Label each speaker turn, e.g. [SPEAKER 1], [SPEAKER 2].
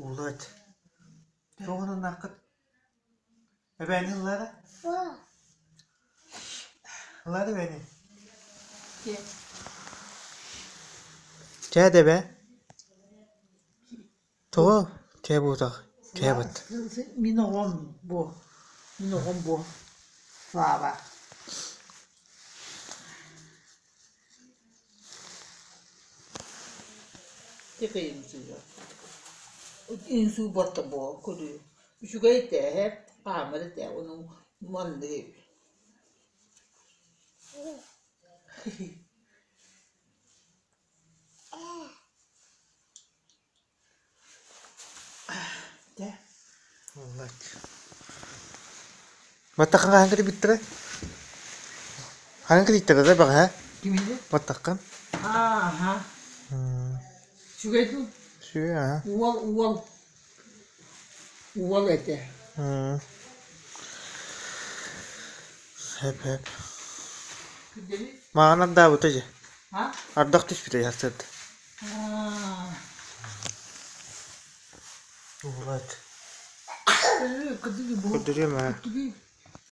[SPEAKER 1] Уулаат. Туоҕунан ааххыт? Эбээни ыллаара? Ыллаара эбээни? Чээ да эбээ. Тоҕо чээ буотах чээ бат.
[SPEAKER 2] Мин оҕом бу, мин оҕом бу, Слава. Инсубарта буо көрүү үчүгэй этэ хаамар этэ ону маннык
[SPEAKER 1] Баттаххын хаһан кэтийбиттэрэ? Хаһан кэтийтэрэ да бэҕэһээ?
[SPEAKER 2] Кимиһи?
[SPEAKER 1] Баттаххын.
[SPEAKER 2] Ааха. Үчүгэй дуу?
[SPEAKER 1] Үчүгэй аа.
[SPEAKER 2] Уол уол уол этэ.
[SPEAKER 1] Хэп хэп. Маҕан ардаабыта дьэ. Ардах түспүтэ сарсыарда. Уулаат. Көрдөрүөм аа.